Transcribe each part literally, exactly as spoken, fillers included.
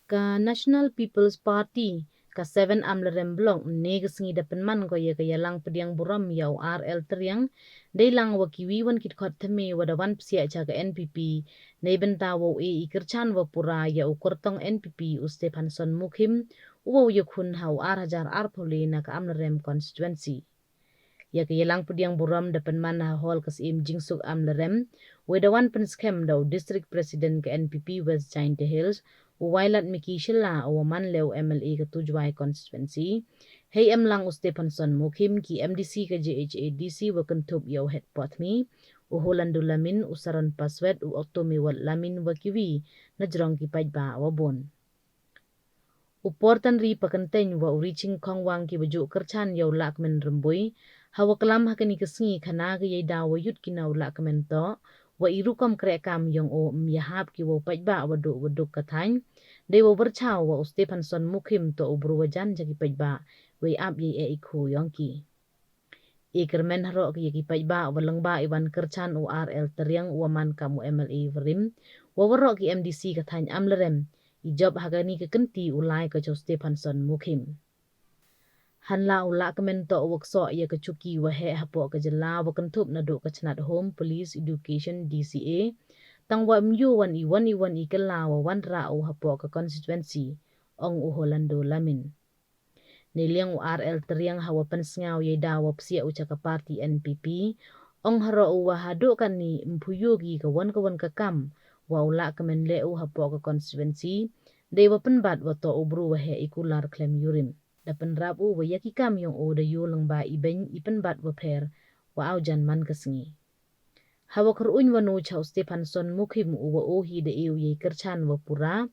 Ka National People's Party, ka seven Amlarem Block, ne ka sngi da pynman ko ya ka yalang pdiang burom ya u R L Triang, dei lang wa kiwi wan ki dkhot thymme wa da wan psiah cha ka N P P, nei bynta wa u e i kyrchan wa pura ya u kyrtong N P P u Stephanson Mukhim, u wa u yakhun ha u ar hajar arphew le na ka Amlarem constituency. Ya ka yalang pdiang burom da pynman ha hall ka Syiem Jingsuk Amlarem, wei da wan pynskhem da u District President ka N P P West Jaintia Hills, u Wailadmiki Shylla, u wa man le u M L A ka Tujwai constituency. Hei em lang u Stephanson Mukhim, ki M D C ka J H A D C wa kynthup ya u Head Pothmi, u Holando Lamin, u Saron Paswet, u Oktomewot Lamin wa kiwi, na jrong ki paidbah wa bun. U Portanri Pakenteng wa u Riching Khongwang ki wa ju kyrchan ya u Lahkmen Rymbui, ha wa klam ha kani ka sngi khana ka yei daw wa yut ki na u Lahkmen to, wa i rukom kreh kam yong u ym yahap ki wa u paidbah wa duk wa duk ka thaiñ, dei wa wyrchaw wa u Stephanson Mukhim to u bru wa jan ja ki paidbah, wei ap yei e i khu yong ki. E kyrmen haroh ki ya ki paidbah wa lyngba i wan kyrchan u R L Triang wa man kam u M L A wa rim, wa waroh ki M D C ka thaiñ Amlarem, i jop ha kani ka kynti u lai ka cha u Stephanson Mukhim. Hanla u Lahkmen to wa ksoh ya ka chuki wa heh hapoh ka jylla wa kynthup na duk ka chnat Home, Police, Education, D C A, tang wa ym yoh wan i wan i wan i kylla wa wanrah u hapoh ka constituency, ong u Holando Lamin. Nei liang u R L Triang ha wa pynsngaw yei daw wa psiah u cha ka party N P P, ong haroh u wa haduh kani ym phu yoh ki ka wan ka wan ka kam, wa u Lahkmen le u hapoh ka constituency, dei wa pynbat wa to u bru wa heh i kular khlem yurim. Da pynrap u wa ya ki kam yong u da yoh lyngba i beng i pynbat wa pher, wa aw jan man ka sngi. Ha wa kyrun wa nu cha u Stephanson Mukhim u wa u hi da e u yei kyrchan wa pura,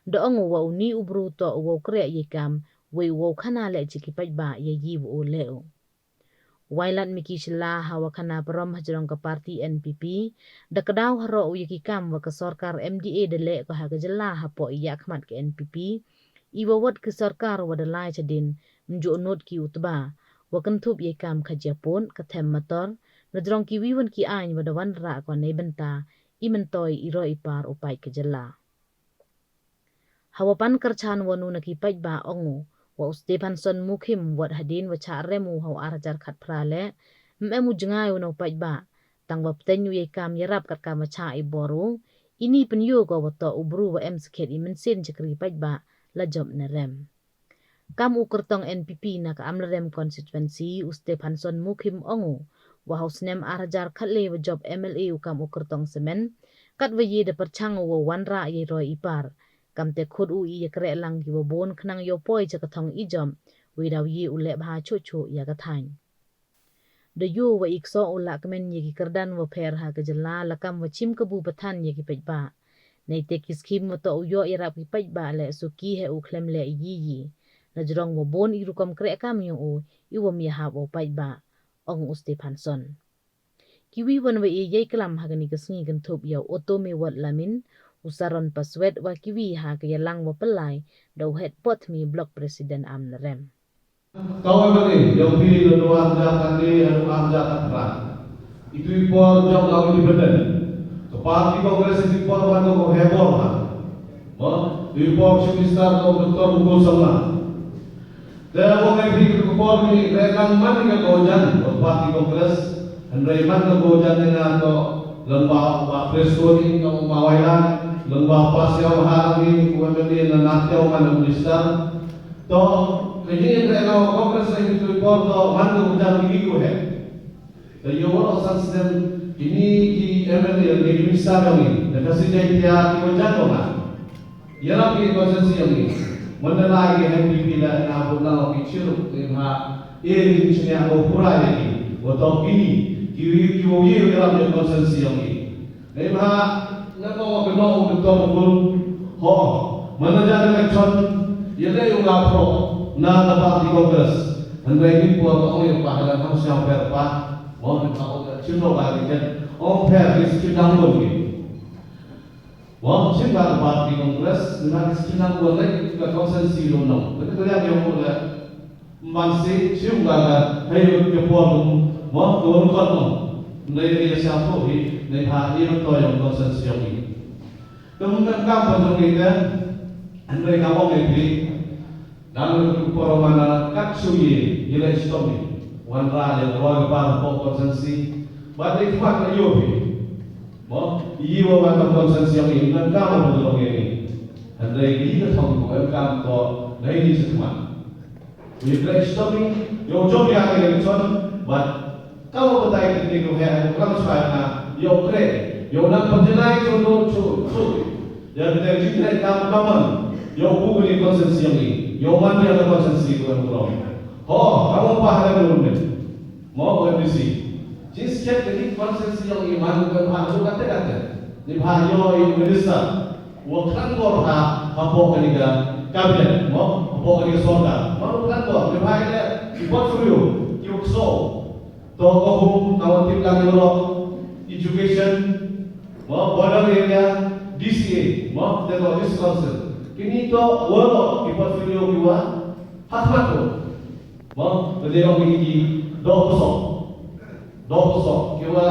da ong u wa u ni u bru to u wa u kreh yei kam, wei u wa u khana le cha ki paidbah ya yi wa u le u. Wailadmiki Shylla ha wa khana parom ha jrong ka party N P P, da ka daw haroh u ya ki kam wa ka sorkar M D A da le ko ha ka jylla hapoh i ya khmat ka N P P, i wa wat ki sorkar wa da lai cha din, ym ju nut ki u tba, wa kynthup yei kam ka jia pun, ka them mator, na jrong ki wi wan ki aiñ wa da wanrah ko nei bynta, i myntoi i roi i par u paid ka jylla. Ha wa pan kyrchan wa nu na ki paidbah ong u, wa u Stephanson Mukhim wat hadien wa chah rem u ha u ar hajar khatphra le, ym em u jngai u na u paidbah, tang wa pteng u yei kam yarap kat kam wa chah i bor u, ini pynyoh ko wa to u bru wa em skhet i mynsiem chakri paidbah, la jop ne rem. Kam u kyrtong N P P na ka Amlarem constituency, u Stephanson Mukhim ong u, wa ha u snem ar hajar khatle wa jop M L A u kam u kyrtong semen, kat wa ye da pyrchang u wa wanrah yei roi i par. Kam te khut u i ya kreh lang ki wa bun khnang yoh poi cha ka thong i jop, wei daw ye u leh bha chuh chuh ya ka thaiñ. Da yoh wa i ksoh u Lahkmen ya ki kyrdan wa pher ha ka jylla la kam wa chim kabu pathan ya ki paidbah. Nei te ki skim wa to u yoh yarap ki paidbah le suki he u khlem le yi yi. Na jrong wa bun i rukom kreh kam yong u, i wa ym yahap u paidbah, ong u Stephanson. Ki wi wan wa i yei klam ha kani ka sngi kynthup ya u Oktomewot Lamin, u Saron Paswet wa ki wi ha ka yalang wa pynlai, da u Head Pothmi Block President Amlarem. Kawei bani, yong phi na dua hajar khatle, na dua hajar khatphra. Itu i por jong ka independent. Ka party Congress itu i por ban ko hebor ha. Mo, itu i por Chief Minister ko Doctor Mukul Sangma. Te wa ngai phi ka por ni, re kan man ni ka ko jan, ko party Congress. Hynrei man ka ko jan ni na ko, lem ba, ba press ko ni, ko ma wai lan, lem ba pas ya ha ni, ko ma ni na na ko man minister. To, kini re no Congress ai tu por to man tu jam kini ko he. Te yo wa san snem kini ki M L A ki minister kami. Te kasi jai tia ki ko jam ko na. Yarap ki constituency yong i. Manda lai ki N P P la na bu na ki chiruk ki ha. E ki chinya ko pura ya ki. Wa to kini ki wi ki wo ye yarap ki constituency yong i. Nei bha, na ko wa kano u Doctor Mukul, ho, mana ja na ka chon, ya dei u nga pro, na ka party Congress. Hynrei ni por ko ong ya pa, hynrei ham siang per pa, mo ni pa ong ka chim lo ba ni ken, ong per ni si chim dang bun ni. Mo chim ka party Congress, ni na si chim dang bun ni, ka constituency lo no. Ni ka ya ya mo le, Mban si, siu nga ka, hei ka por kum, mo, ko ru kon mo. Nei ri sia po hi, nei ha hi to yong ko sen siu hi. Tum kan kam pa jong ni ka, Hynrei nga ong ïa phi, dang ïa ka por mana kat shu ïa, ïa leh shitom ïa, wanrah ïa ka roi ka par hapoh constituency. Bad dei khmat na ïoh phi. Mo, ïa wa wan ka constituency ïong i, ngan kam wa pynlong ïa i. Hynrei ïa ka thong ko em kam ko, dei ni sa khmat. Ïa ka shitom ïa, ïa u jong ïa ka election, bad ka wa batai kini ko he, ko kam shwa na, ïa u kre, ïa u nang pynjynai cho do cho, cho. Ïa ka dei jingkre kam kaman, ïa u bu kini constituency ïong i, ïa u man ïa ka constituency ko em rong. Ho, ka wa pa ha ka rumen. Mo ko M D C. Jingsiat kini constituency ïong i man ko em ha, ko kate kate. Ni ba ïa u minister. Wa khlangor ha, hapoh kani ka cabinet, mo, hapoh kani ka sorkar. Mo, wa khlangor, ni ba ïa i portfolio, ki wa kso. To ko hum, ka wa tip lang ïa u education, mo, border area, D C A, mo, te ko district council. Kini to, wa lo, ki portfolio ki wa, ha khmat ko. Mo, te dei ong ki doh kosok. Doh kosok, ki wa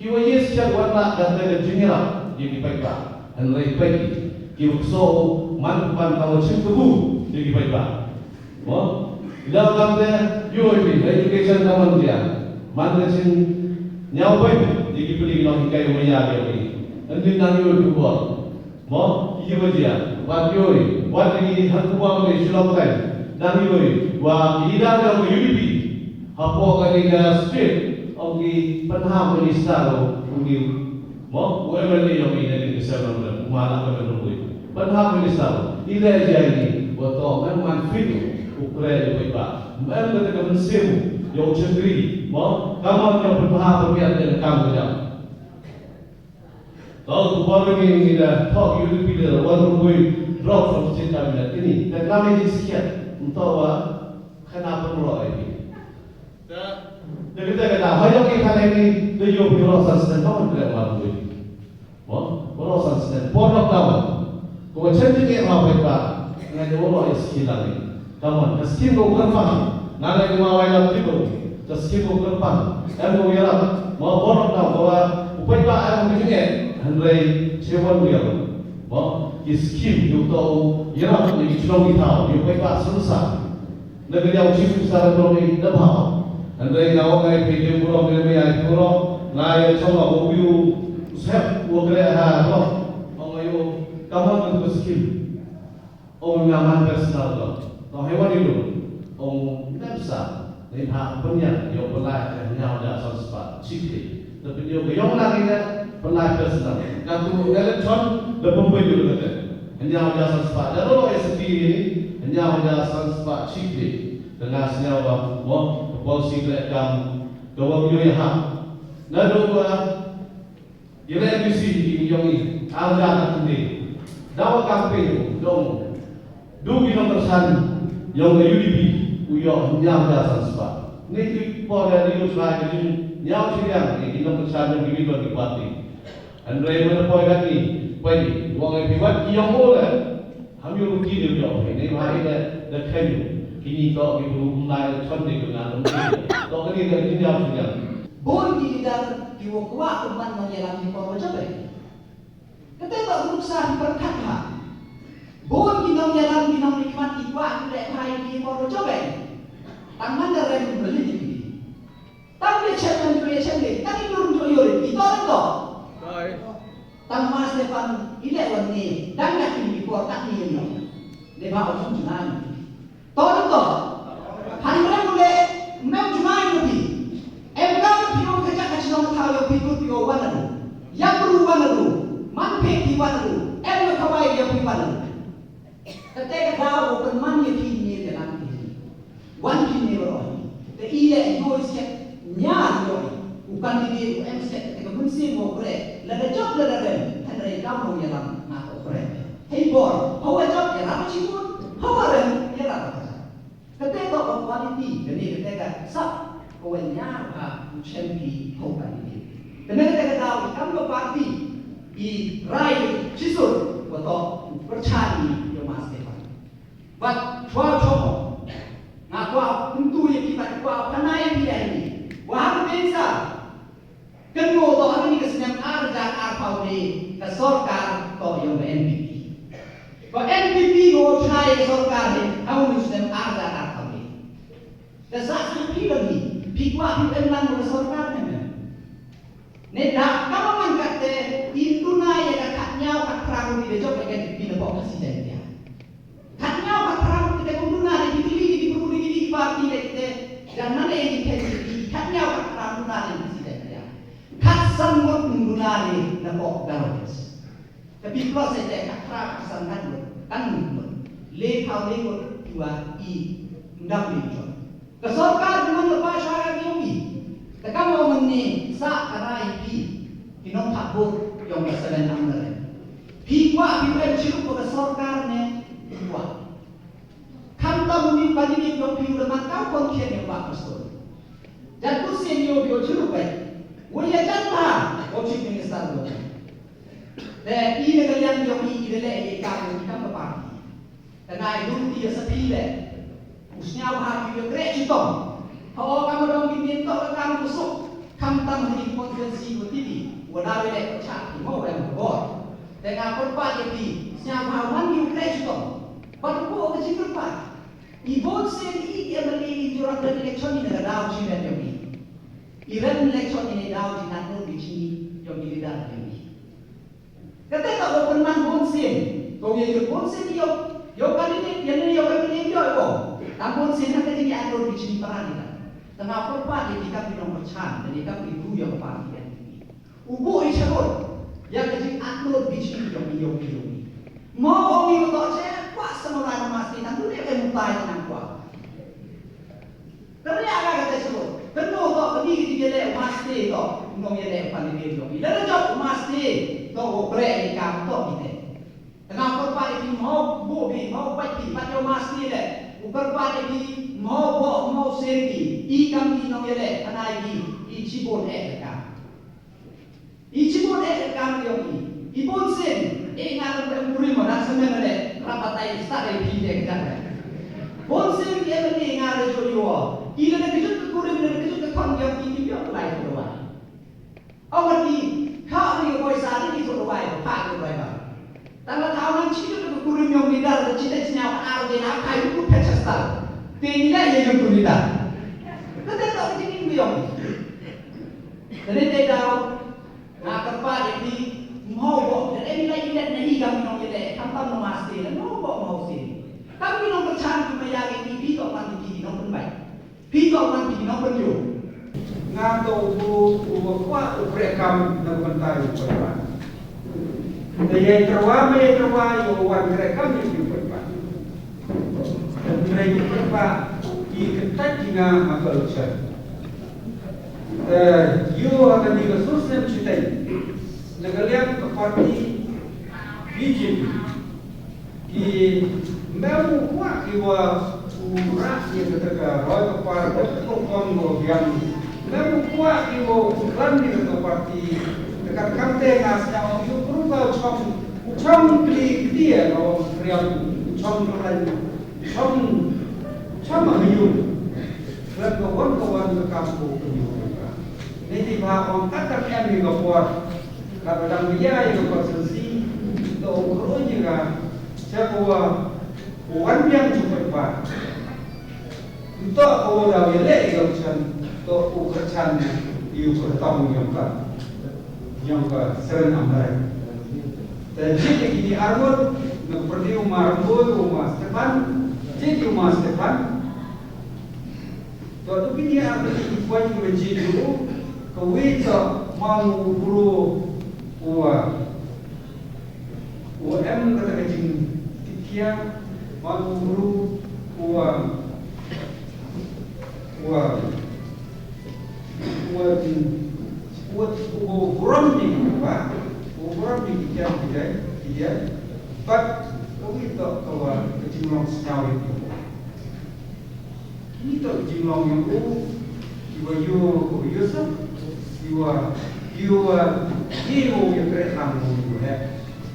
Ki wa yes sha wan la ka te ka jingïarap ïa ki paidbah. Hynrei peit ki wa kso man man ka wa chim kabu ïa ki paidbah. Mo? Ïa ka te ïoh ïa ki education ka man ïa. Man ka chim ñiaw peit ïa ki pynlong kai wa ïa ïa ki. Hynrei nang ïoh ïa ki bor. Mo, ïa wa jia, wat ïohi, wat ïa ha Kubang ne Shillong kai, dang ïohi, wa ki leader jong ka U D P, hapoh kani ka state, ong ki pynhap minister u, u ni, mo, u M L A jong i ne ki sel nong u ma la ka nong u. Pynhap minister, i le jia ni, wa to, man man fit, u kre u paidbah, man ka te ka mynsiem, jong u chakri, mo, ka mon jong pynhap pynbiang te kam ka jam. Tang ku ba ngi ngi da thok U D P da wan rubui drop from state cabinet ini. Da kami di siat untuk wa kena pemro ini. Da da kita kata hayok kita ini da yo piro sa sen kawan kena wan rubui. Mo, piro sa sen por lockdown. Ko chen ti ni ma pe ba ngai da wo ya sikilang ni. Come on, ka skim ko kyrpang. Nga lei ma wai lam ti ko. Ka skim ko kyrpang. Em ko yarap. Ma bor na ko wa. Upai ba em ko jingeh. Hynrei che wan wiar. Ma ki skim yu to yarap ni ki chnong ki thaw. Yu pai ba sunsa. Na ka diaw chief minister ko ni da ba. Hynrei nga wa ngai pe yu burom ni mi ai burom. Nga ya chong ko yu sep ko kre ha ko. Ong ayu. Come on ko skim. Ong nga man personal ko. To hei wan ilu. Ong nem sa. Nei ha pynïang ïa pynlai ka hynñiaw hajar san spah. Chikri. Te pynïoh ka ïong na ina pynlai personal. Ka tu election da pynbeit ïa ka te. Hynñiaw hajar san spah. Da lo S P ni hynñiaw hajar san spah chikri. Te nga sñiaw ba mo ka policy ka kam ka wa ïoh ïa ha. Na do ba Ïa la M D C i yong i, arja ka tynde. Dawa kampe dong. Du ki nongkyrshan yong ka U D P u ïoh hynñiaw hajar san spah. Ni ki por ïa ri u sra ki jingñiaw shiliang ïa ki nongkyrshan yong ki midwan ki party. Hynrei mynta poi kat ni, poi ni, wang ïa ki wat ki yong u le. Ham ïoh ruti dei u ïoh, ne ba ïa da khen ïoh. Kini to ki bru kumlai da chon dei kumlai da mesti. To kani da kini da shu jan. Bun ki leader ki wa kwah kumban nongïalam ki por wa jop eh. Kata to nuksa ki pyrkhat ha. Bun ki nongïalam ki nongnikhmat ki kwah ki leh bha ïa ki por wa jop eh. Tang man da rem mlin ïa ki. Tang ïa chem ngan ïa chem ne, tang ïa dur ïa dur ïa dur ïa dur. Tang ma Stephen i leh wan ne, dang ïa ki por tang ne ïa ne. Ne ba u jung jngai ne. Tor tor. Han rem u leh, mem jngai ne phi. Em ka phi ong ka jak ka chnong thaw ïa phi dur phi ong wan adu. Ïa bru wan adu. Man phi phi wan adu. Em ka khawai ïa phi wan adu. Kata ka daw u pynman ïa phi ne ïa lam phi. Wan phi ne baroh. Te i leh ïoh siat ñiar ïoh. U candidate u em siat te ka mynsiem u kre. Lada jop lada rem. Hynrei kam u ïalam nga ko kre. Hei bor. Hawa jop ïalam chibun. Hawa rem ïalam ka jop. Kata ka quality. Kane kata ka sap. Ko wan ñiar ha u chem phi ko candidate. Kane kata ka daw kam ka party. I rai chisur. Ko to u pyrchah i ïa ma Stephen. Bad chwa chwa. Nga kwah kumtu ïa phi bad kwah pynai phi ïa ni. Wa ha ka pynsa. Kynmo to ha kani ka snem ar hajar arphew ne ka sorkar to ïong ka N P P. Ba N P P ko shna ïa ka sorkar ne ha u snem ar hajar arphew. Te sa sngewthuh phi lagi, phi kwah phi em lang ka sorkar ne em? Ne da ka man katte, in duna ïa ka khatñiew khatphra ngut ki da jop ïa ka N P P na pok Khasi Jaiñtia. Khatñiew khatphra ngut ki te kum duna ne ki tili ki bru ki ki party ne ki te. Jan man ne ki khen ki khatñiew khatphra ngut duna ne Khasi Jaiñtia. Khatsan ngut duna ne na pok Garo Hills. Te phi plus ïa te khatphra khatsan khat ngut, kan ngut ngut. Le phaw le ngut kiwa i ndam le jong. Ka sorkar ka man ka pa shwa ka ki ong i. Te kam ong mynne sa ka rai phi. Ki nongthap vote yong ka Seven Armyland. Phi kwah phi em chirup ka sorkar ne phi kwah. Khamtam u new candidate jong phi u la man kaw kon khian ïa u Bah Prestone. Jan Hussein ïoh ïoh chirup eh. Wei ïa jan ta u Chief Minister u. Te i na ka liang jong i i da leh ïa i kam jong i kam ka party. Te nga ai dur ti ïa sa phi leh. U sñiaw bha phi ïa kreh chitom. Ho kam dong ki mien to ka kam ku suk. Khamtam ha i constituency u ti ti. Wa da leh ka chak ki mo em ko. Te nga pyrpad ïa phi sñiaw bha man ïa u kreh chitom. Bad u ko ka jingkyrpad. I bun sien i M L A i ju rap rem election i na ka daw chi rem yong i. I rem election i na daw jingat note bishni yong i leader yong i. Kata ka open man bun sien. Ko ye ju bun sien yo. Yo candidate ya ne yo M L A yo yo. Tam bun sien ha ka jingat note bishni para ni ta. Tang pyrpad i kam ki nongpyrchan, i kam ki bru yong party N P P. U buh i shabut ïa ka jingat note bishni yong i yong i yong i. Mo ong i u to che kwah sa mawlai na masti tang u dei em tai tang kwah. Ka ria ka kata shabut. Kano to ka ni ka jingïaleh masti to. Nong ïaleh pan i yong i. Lada jop masti to u kreh i kam to i te. Tang pyrpad i mo buh bi mo bait bi bad yo masti le. U pyrpad i mo buh mo seri. I kam i nong ïaleh anai i i chibun eh ka. I chibun eh ka kam yong i. I bun sien i nga lam da kurim da semen le. Rapatai stad i phi de ka. Bun sien i em i nga le jo yo. I le da kejut ka kurim le da kejut ka khon yong i ki yong lai ko wa. Aw ka ti kha ri ko sa ni ki so wa. Pha ko wa. Tang la thaw nang chi ko kurim yong ni da chi te chi na ar de na kai ku phe chasta. Te ni la ye yong ku ni da. Ka te to ki ni yong. Te ne te daw. Nga kyrpad ïa phi, mhaw bok, da dei lai ïa na i kam nong ïa le, kam tam nong masti, la mhaw bok mhaw si. Kam ki nongpyrchan ki maya ki ki phi to pan ki ki nongpynbai. Phi to pan ki ki nongpynïoh. Nga to u u kwah u kreh kam na ka bynta u pynbai. Da ïa tyrwa me ïa tyrwa ïa u wan kreh kam ïa u pynbai. Hynrei ki paidbah ki kyntait ïa nga ha ka election. Te ïoh ha kane ka sur snem shiteng na ka liang ka party B J P ki mem u kwah ki wa u rah ïa kata ka roi ka par ka ka kong ko biang. Mem u kwah ki wa u klan ïa kata ka party. Te kat kam te nga sñiaw ïa u krum ka u chong u chong kli kli ïa ka u kriam u chong ka klan. Chong, chong ma ka yung. Khlem ka wan ka wan ka kam ko ka yung ka. Ni ti ba ong kat ka em ni ka por. Ka ba dang ya ya ka por sen si. To ko ro ni ka. Cha ko wa. Ko wan biang chu pa. To ko wa da ya le ka chan. To ko ka chan. Yu ko tong yang ka. Yang ka seren amrai. Te jied ïa kine arngut, na ka pyrdi u ma Ramboi, u ma Stephan, jied ïa u ma Stephan. To, to kine arngut ki point kiba jied ïa u, kawei to ma u bru u, u em kata ka jingtipkhia, ma u bru u, u, Wat, wat, u burom ni ba, u burom ni ki jam ki jai, ki jai. But ka wi to ka wa ka jinglong sñiaw ïa u. Ki to ka jinglong ïa u, ki wa yu, ki wa yu sa, ki wa, ki wa, ki wa yu kre lang u yu he.